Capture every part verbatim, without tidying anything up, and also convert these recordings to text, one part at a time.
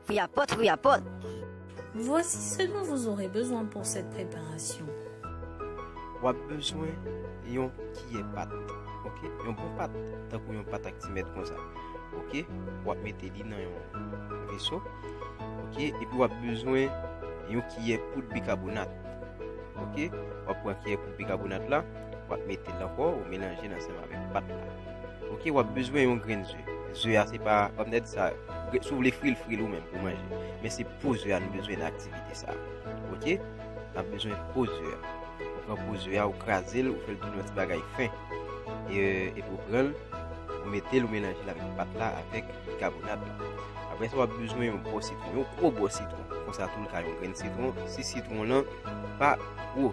Fouye pòt, fouye pòt. Voici ce dont vous aurez besoin pour cette préparation. W ap bezwen yon kiyè pat. Oke? Yon bon pat, tankou yon pat ak ti mèt konsa. Oke? W ap mete li nan yon veso. Oke? Epi w ap bezwen yon kiyè poud bikabonat. Oke? W ap pran kiyè poud bikabonat la, w ap mete l ankò, ou melanje l ansanm avèk pat la. Oke? W ap bezwen yon grenn ze. Ze a se pa, kòm nèg sa, si w vle fri l, fri l ou menm pou manje. Men se po ze a nou bezwen nan aktivite sa. Oke? N ap bezwen po ze a. Ou pran po ze a, ou kraze l, ou fè l tounen yon ti bagay fen. E, epi ou pran l, ou mete l, ou melanje l avèk pat la, avèk bikabonat la. Apre sa, w ap bezwen yon bò sitwon, yon gwo bò sitwon. Konsa tou, l ka yon grenn sitwon, si sitwon lan pa gwo.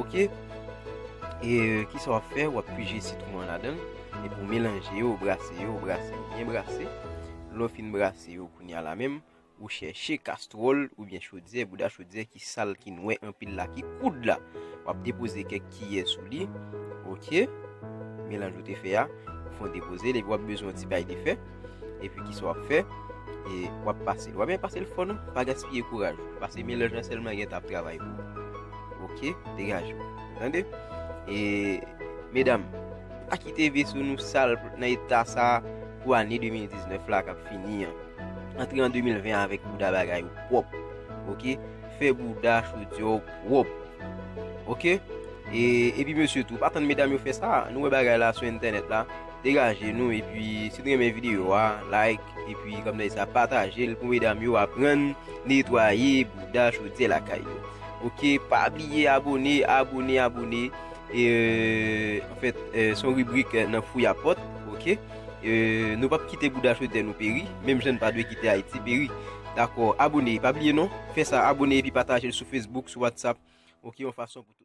Oke? E kisa w ap fè? W ap pije sitwon an ladan l, epi w melanje yo, w brase yo, w brase yo, byen brase. Lè w fin brase yo, kounye a la menm, ou chèche kastwòl oubyen chodyè, bouda chodyè ki sal, ki nwè anpil la, ki koud la. W ap depoze kèk kiyè sou li. Oke? Melanj ou te fè a, ou fè w depoze l, epi w ap bezwen yon ti bay de fè. Epi kisa w ap fè? E w ap pase l. W ap byen pase l fò non, pa gaspiye kouraj ou. Pase melanj lan sèlman gentan ap travay pou ou. Oke? Degaje w. Tande? E medam, pa kite veso nou sal nan eta sa pou ane de mil diznèf la k ap fini an. Antre an de mil ven avèk bouda bagay ou pwòp. Oke? Fè bouda chodyè w pwòp. Oke? E, epi mesye tou, pa tann medam yo fè sa. Nou wè bagay la sou entènèt la. Degaje nou, epi si nou renmen videyo a, like, epi kòm sa, pataje l pou medam yo aprann netwaye bouda chodyè lakay yo. Oke? Pa bliye abone, abone, abone. E, anfèt, e, se yon ribrik, e, nan Fouye Pòt, oke? E, nou p ap kite bouda chodyè nou peri, menm jan n pa dwe kite Ayiti peri. Dakò, abone, pa bliye non. Fè sa, abone epi pataje l sou Facebook, sou WhatsApp. Oke, yon fason pou tout.